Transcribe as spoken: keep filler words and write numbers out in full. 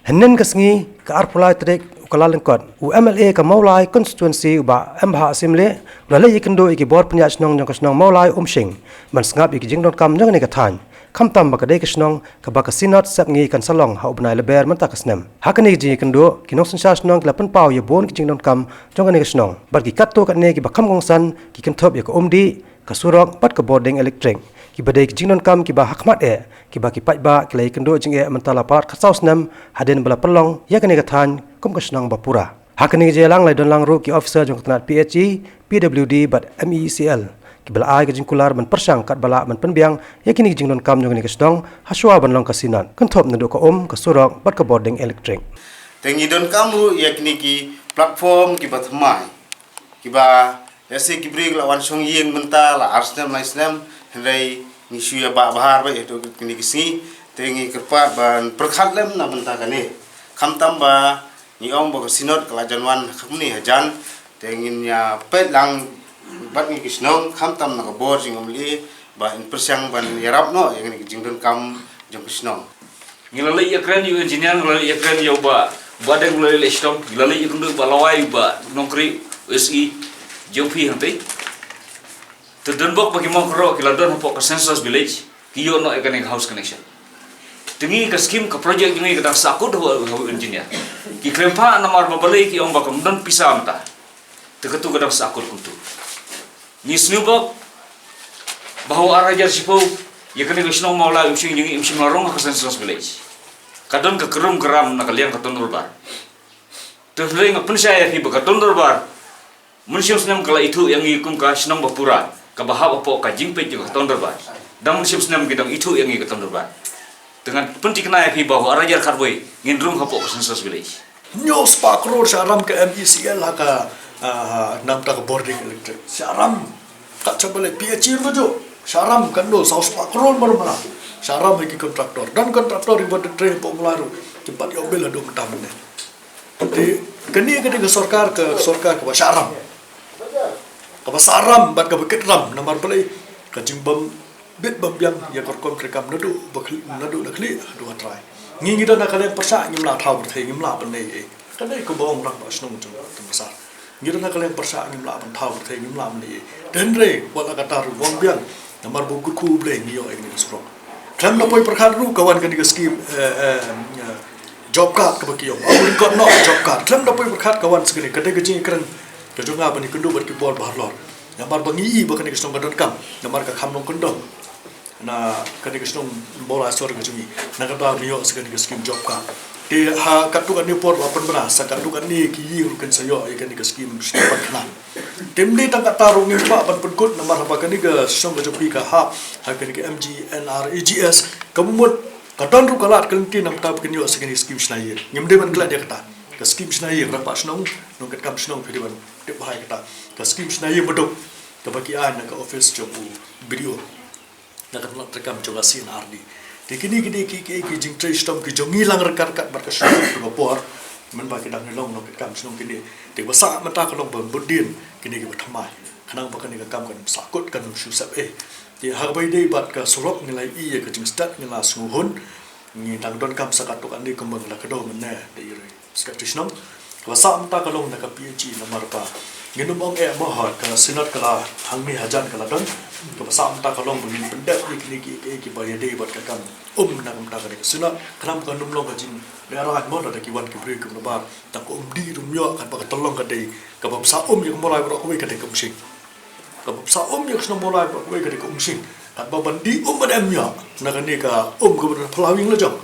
Hynnin ka sngi ka arphew lai tarik u Kyllalyngkot, u M L A ka Mawlai constituency u Bah M Bhah Syiemlieh u la leit ïakynduh ïa ki bor pynïaid shnong jong ka shnong Mawlai Umshing ban sngap ïa ki jingdonkam jong kane ka thaiñ. Khamtam ba ka dei ka shnong kaba ka Synod sepngi kan sa long ha u bnai Lber mynta ka snem. Ha kane ka jingïakynduh, ki nongsynshar shnong ki la pynpaw ïa bun ki jingdonkam jong kane ka shnong bad ki katto katne kiba kham kongsan ki kynthup ïa ka umdih, ka surok bad ka bording elektrik, kiba dei ki jingdonkam kiba hakhmat eh kiba ki paidbah ki la ïakynduh jingeh mynta la pat khatsaw snem hadien ba la pynlong ïa kane ka thaiñ kum ka shnong ba pura. Ha kane ka jingïalang la don lang ruh ki officer jong ka tnat P H E, P W D bad M E E C L, kiba la ai ka jingkular ban pyrshang katba lah ban pynbiang ïa kine ki jingdonkam jong kane ka shnong ha shuwa ban long ka Synod, kynthup naduh ka um, ka surok bad ka bording elektrik. Te ngi donkam ruh ïa kine ki platform kiba thymmai, kiba lehse ki briew la wan shong ïing mynta la ar snem lai snem, hynrei ngi shu ïa bah bhar ba ïa tu kine ki sngi, te ngi kyrpad ban pyrkhat lem na bynta kane. Khamtam ba ngi ong ba ka Synod ka la jan wan ha kumne hajan, te ngin ïa peit lang bad ngi ki shnong, khamtam na ka bor jong M L A ba in pyrshang ban ïarap noh ïa kine ki jingdonkam jong ki shnong. Ngi la leit ïakren ïa u engineer, ngi la leit ïakren ïa u Bah, Bah Deng, ngi la leit shitom, ngi la leit ïakren ïa u Bah Lawai, u Bah Nongkri, u S E, jong phi hangtei. Te don bok ba ki mong kro ki la don hapoh ka census village, ki ïoh noh ïa kane ka house connection. Te ngi ka scheme, ka project jong ngi ka dang sahkut ha u, ha u engineer. Ki khlem phah namar ba balei, ki ong ba kam don pisa mynta. Te katu ka dang sahkut kumtu. Ngi sngew bok ba ha u ar hajar shiphew ïa kane ka shnong Mawlai Umshing jong ngi ym shym la rung ha ka census village. Ka don ka krum ka ram na ka liang ka ton dorbar. Te hynrei nga pynshai ïa phi ba ka ton dorbar mynshem snem ka la ithuh ïa ngi kum ka shnong ba pura kaba hap hapoh ka jingpeit jong ka ton dorbar. Dang mynshem snem ki dang ithuh ïa ngi ka ton dorbar. Te ngan pynthikna ïa phi ba ha u ar hajar khatwei ngin rung hapoh ka census village. Hynñiew spah klur shah ram ka M E E C L ha ka, ah, namta ka bording elektrik. Shah ram. Kat shah balei P H E ruh kajuh. Shah ram, katno, saw spah klur mar mar. Shah ram ha ki kontraktor. Don kontraktor kiba trei hapoh Mawlai ruh, kim pat ïoh bill haduh mynta mynne. Te kane ka dei ka sorkar, ka sorkar kaba shah ram. Kaba shah ram bad kaba kit ram namar balei, ka jingbym bit bym biang ïa ka rukom treikam naduh ba khlieh, naduh la khlieh haduh ha trai. Ngi, ngi don ha ka liang pyrshah ngim lah thaw pyrthei, ngim lah ban leh ei. Ka dei kaba ong rangbah shnong jong ka Tymphasar. Ngi don ha ka liang pyrshah ngim lah ban thaw pyrthei, ngim lah ban leh ei. Te hynrei wat la katta ruh ym biang namar ba u kyrkhu U Blei ngi ïoh ïa kane ka surok. Khlem da poi pyrkhat ruh ka wan kane ka skim, eh, eh, eh, job card kaba ki ong. Ong lyngkot noh job card. Khlem da poi pyrkhat ka wan sa kane, ka dei ka jingïakren ka jong nga ban ïakynduh bad ki bor ba halor. Namar ba ngi i ba kane ka shnong ka donkam namar ka kham long kyndong na kane ka shnong Mawlai sor ka jong ngi. Na kata ngi ïoh sa kane ka skim job card. Te ha katto katne por la pynbna sa katto katne ki ïing ruh kin sa ïoh ïa kane ka skim shnong Pynkhana. Te ym dei tang kata ruh ngim kwah ban pynkut namar haba kane ka shnong ka jong phi ka hap ha kane ka M G N R E G S, ka mut ka don ruh ka lad ka lynti namar ba kin ïoh sa kane ka skim shna ïing. Ngim dei ban klet ïa kata. Ka skim shna ïing, rangbah shnong, nongkitkam shnong, phi dei ban tip bha ïa kata. Ka skim shna ïing baduk kaba ki ai na ka office jong u B D O, na ka tnat treikam jong ka C and R D. Te kine, kine ki, ki, ki jingtrei shitom ki jong ngi lang ryngkat ryngkat bad ka shnong kaba por, mynba ki dang long nongkitkam shnong kine. Te ba sah mynta ka long ba bud dien kine kiba thymmai, khnang ba kane ka kam kan sahkut, kan ym shu sep ei. Te ha kaba ïadei bad ka surok ngi la ïohi ïa ka jingstet, ngi la sngewhun. Ngi dang donkam sa katto katne kumba ngi la kdew mynne da i Secretary shnong. Kaba sah mynta ka long na ka P H E namar ba ngin ym ong eh mo ha ka Synod ka la hangne hajan ka la don. Kaba sah mynta ka long ba ngin pyndep ïa kine ki, ki, kiba ïadei bad ka kam um na ka bynta ka dei ka Synod. Khnang ba kan ym long ka jinglehrain mo lada ki wan ki briew ki wan ki bar, tang ka um dih ruh ym ïoh, katba ka tyllong ka dei, kaba pynshah um ïa ka Mawlai baroh kawei ka dei ka Umshing. Kaba pynshah um ïa ka shnong Mawlai baroh kawei ka dei ka Umshing. Katba ban dih um ban em ïa na kane ka um kaba don ha phyllaw ïing la jong.